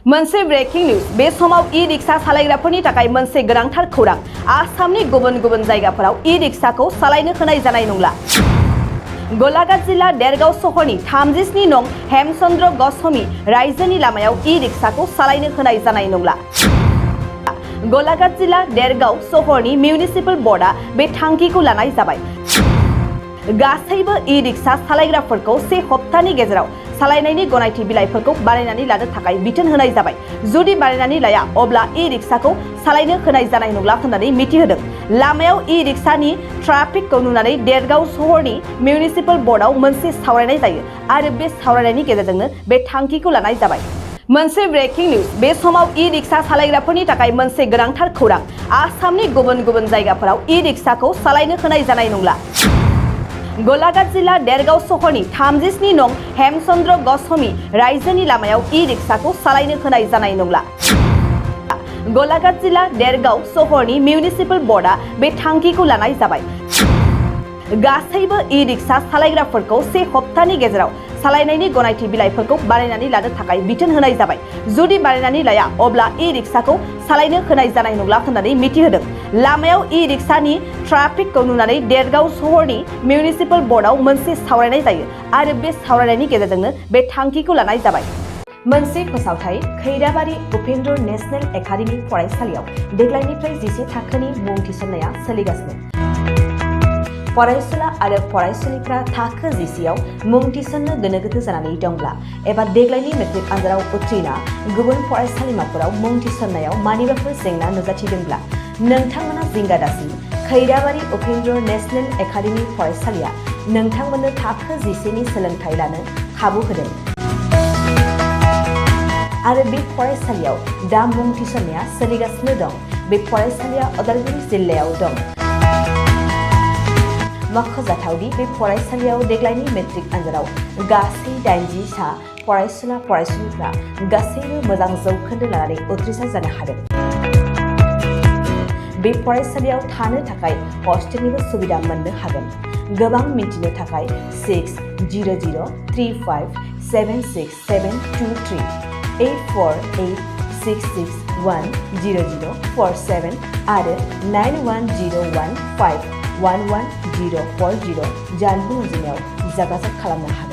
मोनसे breaking news बे समाव ई-रिक्शा सालायग्राफोरनि थाखाय मोनसे गोनांथार खौरां आसामनि गुबुन गुबुन जायगाफोराव ई-रिक्शाखौ सालायनो होनाय जानाय नंला। गलाघाट जिल्ला देरगाव सहरनि 37 नं हेमचन्द्र गस्वामी रायजोनि लामायाव ई-रिक्शाखौ सालायनो होनाय जानाय नंला। गलाघाट जिल्ला देरगाव सहरनि मिउनिसिपल बर्डआ बे थांखिखौ लानाय जाबाय। गासैबो ई-रिक्शा सालायग्राफोरखौ 1 हप्तानि गेजेराव सालायनायनि गनायथि बिलाइफोरखौ बानायनानै लानो थाखाय बिथोन होनाय जाबाय। जुदि बानायनानै लाया अब्ला ई-रिक्शाखौ सालायनो होनाय जानाय नंला होननानै मिथिहोदों। लामायाव ई-रिक्शानि ट्राफिकखौ नुनानै देरगाव सहरनि मिउनिसिपल बर्डआव मोनसे सावरायनाय जायो आरो बे सावरायनायनि गेजेरजोंनो बे थांखिखौ लानाय जाबाय। मोनसे ब्रेकिं निउज बे समाव ई-रिक्शा सालायग्राफोरनि थाखाय मोनसे गोनांथार खौरां आसामनि गुबुन गुबुन जायगाफोराव ई-रिक्शाखौ सालायनो होनाय जानाय नंला। गलाघाट जिल्ला देरगाव सहरनि 37 नं हेमचन्द्र गस्वामी रायजोनि लामायाव ई-रिक्शाखौ सालायनो होनाय जानाय नंला। गलाघाट जिल्ला देरगाव सहरनि मिउनिसिपल बर्डआ बे थांखिखौ लानाय जाबाय। गासैबो ई-रिक्शा सालायग्राफोरखौ 1 हप्तानि गेजेराव सालायनायनि गनायथि बिलाइफोरखौ बानायनानै लानो थाखाय बिथोन होनाय जाबाय। जुदि बानायनानै लाया अब्ला ई-रिक्शाखौ सालायनो होनाय जानाय नंला होननानै मिथिहोदों। लामायाव ई-रिक्शानि ट्राफिकखौ नुनानै देरगाव सहरनि मिउनिसिपल बर्डआव मोनसे सावरायनाय जायो आरो बे सावरायनायनि गेजेरजोंनो बे थांखिखौ लानाय जाबाय। मोनसे फोसावथाय खैराबारि उपेन्द्र नेशनेल एकाडेमि फरायसालियाव देग्लायनिफ्राय 10 थाखोनि मुं थिसननाया सोलिगासिनो। फरायसुला आरो फरायसुलिफ्रा थाखो 10आव मुं थिसननो गोनो गोथो जानानै दंब्ला एबा देग्लायनि मेट्रिक आनजादाव उथ्रिना गुबुन फरायसालिमाफोराव मुं थिसननायाव मानिबाफोर जेंना नुजाथिदोंब्ला नोंथांमोना जिंगा दासि खैराबारि उपेन्द्र नेशनेल एकाडेमि फरायसालिया नोंथांमोननो थाखो 10नि सोलोंथाइ लानो खाबु होदों आरो बे फरायसालियाव दा मुं थिसननाया सोलिगासिनो दं। बे फरायसालिया उदालगुरि जिल्लायाव दं। मख'जाथावदि बे फरायसालियाव देग्लायनि मेट्रिक आनजादाव गासै 80 सा फरायसुला फरायसुलिफ्रा गासैबो मोजां जौखोन्दो लानानै उथ्रिसार जानो हादों। बे फरायसालियाव थानो थाखाय हस्टेलनिबो सुबिदा मोननो हागोन। गोबां मिन्थिनो थाखाय 6000357672384866100471 आरो 9101511040 जानबुं अनजिमायाव जगाजग खालामनो हागोन।